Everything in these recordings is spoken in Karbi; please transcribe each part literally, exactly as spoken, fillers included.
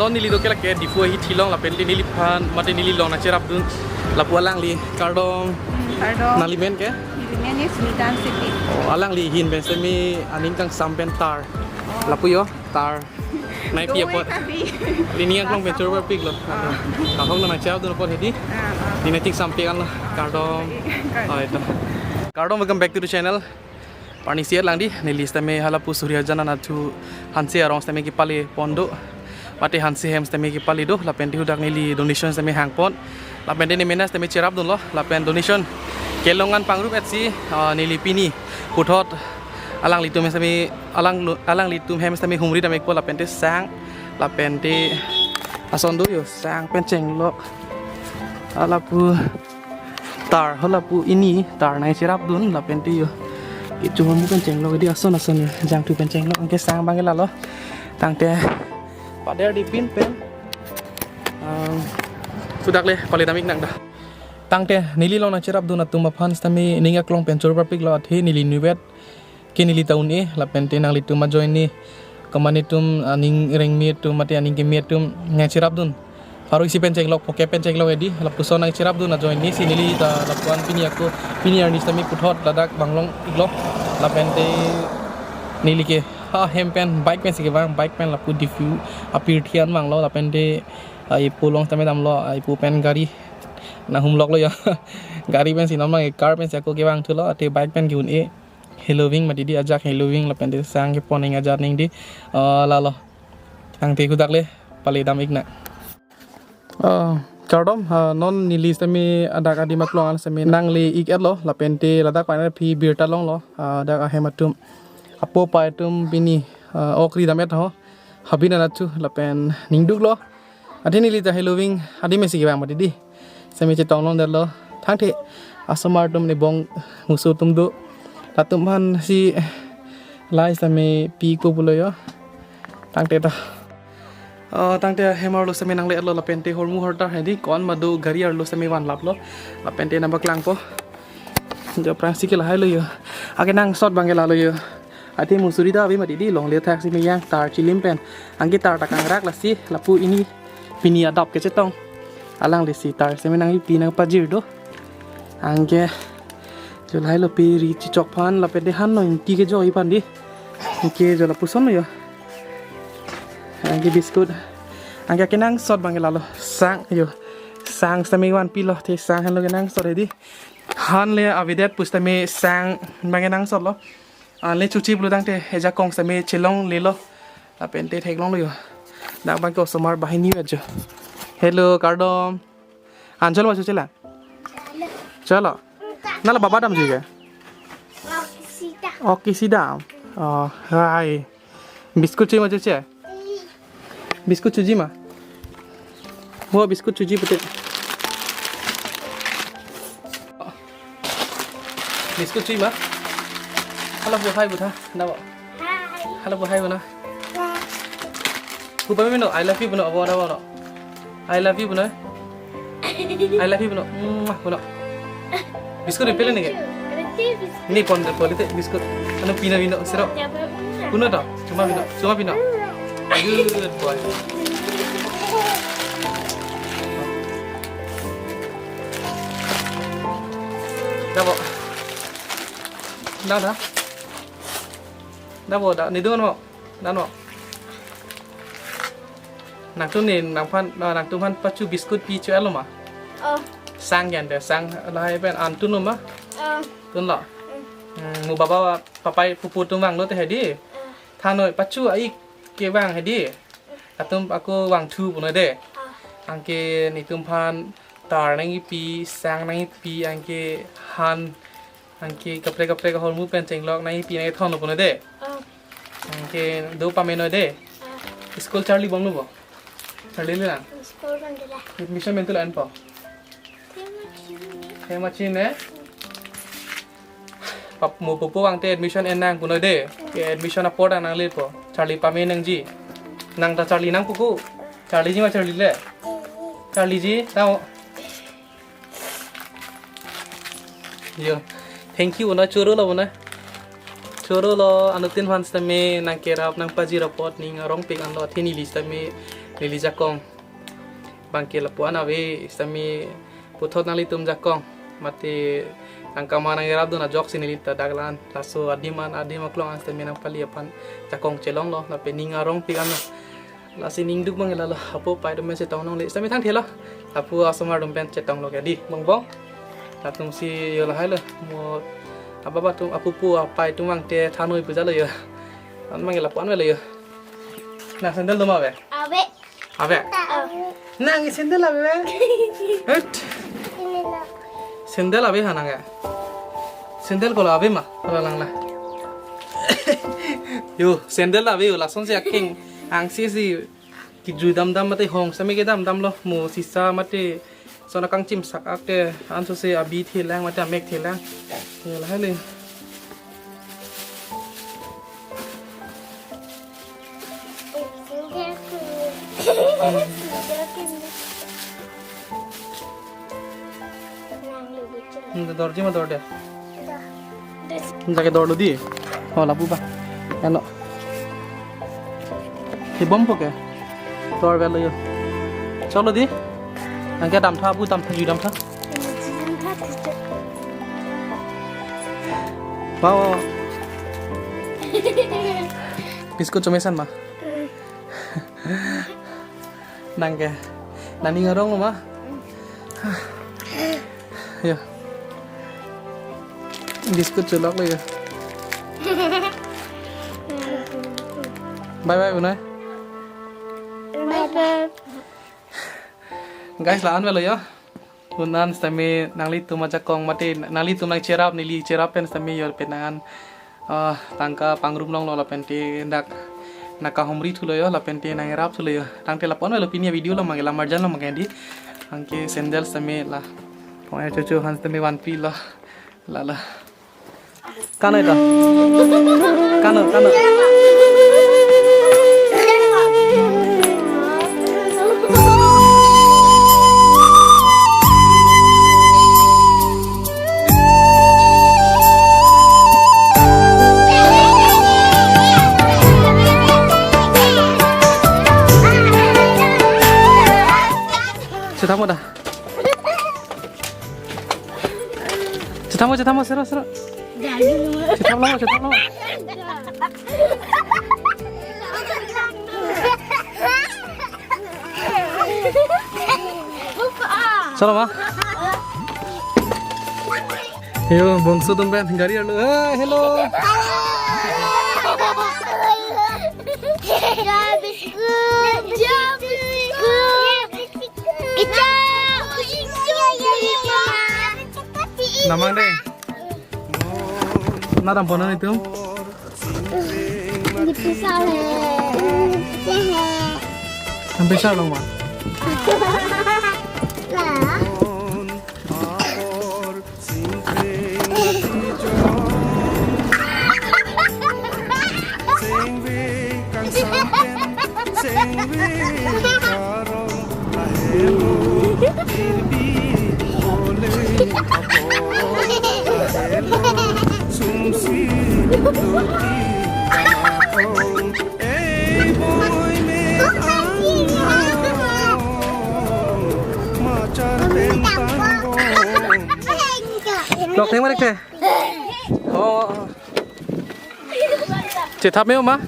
Neli do ke lake Diphu ahithi along lapen neli phan mate neli along nangcherapdun lapu alangli, kardom. Kardom. Nangli men ke? Neli men ni Sunita Hansepi. Oh, alangli ahin pen semi aning kangsam pen tar. Oh. Lapu yo, tar. Nai pi apot. Doi kali. Neli ning aklong pen chor parpiklo. Ah. Ahong nangcherapdun apot hedi. Ah, ah. Neli nangtik sampik anlo. Ah. Kardom. Kardom. Oh, ito. Kardom, welcome back to the channel. Parni siat lang di, neli sitame halapu Surya Janan athu Hanse arong sitame kepale pon do. Mate Hanse hem sitame kepale do, lapen te hadak neli donation sitame hangpon. Lapen te ne mena sitame cherapdunlo, lapen donation kelong an pangrup etsi, ah, neli pini puthot alanglitum sitame, alang, alanglitum hem sitame humri dam-ikpo, lapen te sang, lapen te ason do yo, sang pen chenglok. Halapu tar, halapu ini tar nangcherapdun lapen te yo. Kecho ahormu pen chenglok di, ason ason yo. Jangthu pen chenglok, anke sang abang ke lalo. Tangte pader di pin pen. Um, hadak le pale dam-ik nang da. Tangte neli along nangcherapdun atum aphan sitame ning aklong pen chor parpiklo, athe neli nuvet ke neli ta un-e, lapen te nanglitum ajoine, komat netum aning rengme atum mate aning keme atum nangcherapdun. Pharo isi pen chenglok, phokep pen chenglok hedi, lapuson nangcherapdun ajoine si neli ta lapu-an pini ako, pini arni sitame puthot ladak vanglong-iklo, lapen te neli ke ha hem pen bike pensi kevang, bike pen lapu Diphu apirthe an vanglo, lapen te, ah, ipu along sitame damlo, ah, ipu pen gari nanghumloklo ya. Gari pensi non mang, car pensi ako kevang thulo, athe bike pen ke-un-e. Heloving mati di, ajak heloving lapen te sang kepon ning ajat ning di, ah, lalo. Tangte hadak le pale dam-ik nang. Ah, kardom, ah, non neli sitame hadak adim aklong an sitame nangle-ik-etlo, lapen te ladak pen aphi birta longlo, ah, hadak ahem atum. Apo apai atum pini, ah, ok ri dam-et ho. Habin anatthu lapen ning duklo. Athe neli ta heloving adim pensi kevang mati di. Sitame chetong longdetlo. Tangte asomar atum, ne bong musu atum do. Latum aphan si lai sitame pi ko pulo yo. Tangte ta. Oh, tangte hem arlo sitame nangle-etlo lapen te hormu hortar hedi, ko-an ma do gari arlo sitame vanlaplo. Lapen te nangpaklangpo. Jo aphrangsi ke lahai lo yo. Akenangsot abang ke lalo yo. Athe musuri ta ave mati di, longle thak si meyang tar chilim pen. Anke tar ta kangrak, lasi lapu ini pini adap kechetong. Alangli si tar sitame nangpi nangpajir do. Anke jo lahai lo, pe ri chichok aphan lapen te han no ingti kejoi aphan di. Anke jo lapuson lo yo. Anke biscuit. Anke akenangsot abang ke lalo. Sang yo. Sang sitame vanpilo, te sang henlo kenangsot hedi. Han le avedet pusitame sang abang kenangsotlo. Anle chuchi pulo tangte ejakong sitame chelonglelo. Lapen te theklonglo yo. Dak abang ke osomar banghini ajo. Hello, kardom. Anchol ma chuchela? Cholo. Nangli baba dam ji ke? Okisi dam. Oh, hai. Biscuit chuji ma chuche? Biscuit chuji ma? Bo biscuit chuji pute. Biscuit chuji ma? Halapu hai butha, na bo. Halapu hai buna. Hu pameme no, I love you buna, abo na bo no. I love you buna. I love you buna. Mwah, buna. Biscuit pele neke? Ni pon de pon te biscuit. Ano pina bino siro. Puna to. Chuma bino. Chuma bino. Good boy. Da bo. Da da. Da bo da. Ni dun mo. Da no. Nangtum ni nangphan, nangtum aphan pachu biscuit pi cho-etlo ma? Oh. Sang yan de, sang lahai pen an tunlo ma? Oh. Tunlo. Hmm, mo baba papai pupu atum vanglo te hedi. Ah. Thanoi pachu ai kevang hedi. Atum ako vangthu puno de. Ah. Anke netum aphan tar nangkipi, sang nangkipi, anke han, anke kaprek kaprek ahormu pen chenglok nangkipi nangkethon puno de. Ah. Anke do pameme noi de. Ah. School charli bomlo bo? Charlile lang. School bomlo. Admission mentu la-anpo. Thema chine. Pap mo pupu vangte admission en nang puno de. Ke admission apor nang nangle po. Charli pame nangji. Nang ta charli nang puku. Charliji ma charlile? Charliji, tao. Yo. Thank you, buna choro lo, buna. Choro lo, anuttin aphan sitame nangkerap nangpajir apot ning arongpik anlo, athe neli sitame neli jakong. Bangke lapu-an ave, sami puthot nanglitum jakong. Mate tangka ma nangrapdun ajoksi neli ta dak la-an. Laso adim an, adim aklong an sami nangpali aphan jakong chelonglo, lapen ning arongpik anlo. Lasi ning duk abang lalo, apo apai atum pen chetong longle, sami thangthelo. Lapu asomar atum pen chetonglo ke di, bongbong. Latum si yo lahai lo, mo ababa atum, apupu apai atum abang te thanoi puja lo yo. An abang lapu-an avelo yo. Na sandal do ma ave? Ave. Ave. Ta ave. Nang sandal ave? Hut. Ini lo. Sandal ave ha nang ya? Sandal ko lo ave ma? Ko lo lang la. Yo, sandal ave yo, lason si aking. Angsi si kijui damdam mate hong sami kedamdamlo, mo sisa mate sona kangchim sak ak te anso si abi thelang mate amek thelang. Yo lahai le. Hmm, dorji ma dorde. Jake dorlo di. Oh, lapu ba. Eno. Thibom po ke. Dor avelo yo. Cholo di. Nangke damtha, apu damtha, jui damtha. Wow. Biscuit chomesan ma. Nangke. Nani ngarong ma? Ya. Biscuit cholok lo ya. Bye bye, Bunai. Bye bye. Guys, la-an avelo ya. Punan sitame nanglitum ajakong mate nanglitum nangcherap neli cherap pen sitame yo pen nangan, ah, tangka pangrum longlo lapen te dak nangkahumri thulo yo lapen te nangrap thulo yo. Tangte lapu-an avelo pini avideo lo mangke lamarjan lo mangke di. Anke sandal sitame la. Pong chocho han sitame vanpilo. La la. Kano ito? Kano, kano? Chetamo da. Chetamo, chetamo, sero, sero. Chetamo, chetamo. Sero ma. Yo, bongso atum pen gari arlo. Eh, hello. Namang dei. Nang dam pon nang itum. Di pisau he. Nang pisau long ma. Lah. Lok theng marik the. Oh. Chethap me ma?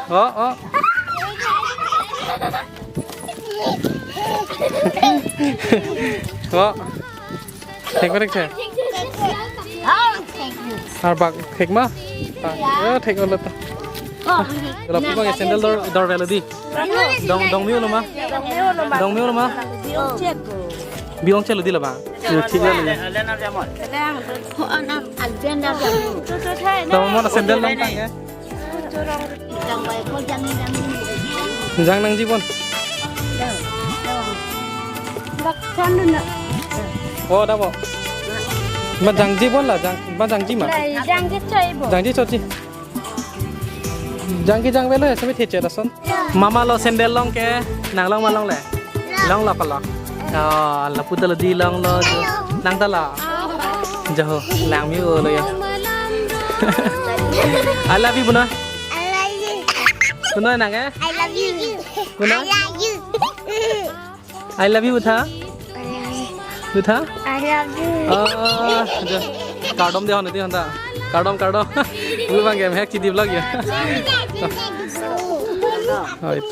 Oh, oh. Oh. Thek marik the. Arbak thek ma? Ah, eh, thek ulo ta. Lapu abang sandal dor, dor avelo di. Dong, dong miu lo ma? Dong miu lo ma? Bi-ong chelo di la ba. Yo, thik lo ya. Tamo mo na sandal long tang ya. Jang nangji bon. Oh, da bo. Ma jangji bon la, jang, ma jangji ma. Jangji choi bo. Jangji chotji. Jangki jang avelo ya, sami theche lason. Mama lo sandal long ke, nang long ma longle? Longlo ko lo. Oh, lapu ta lo di longlo jo. Nang ta lo. Jo, lang miu lo ya. I love you, Bunai. I love you. Konoi nang ke? I love you. Konoi? I love you. I love you, Utha. Utha? I love you. Oh, kardom de hon de hon ta. Kardom, kardom. Bu bang ke mehak chidi vlog ya. Oh, itu.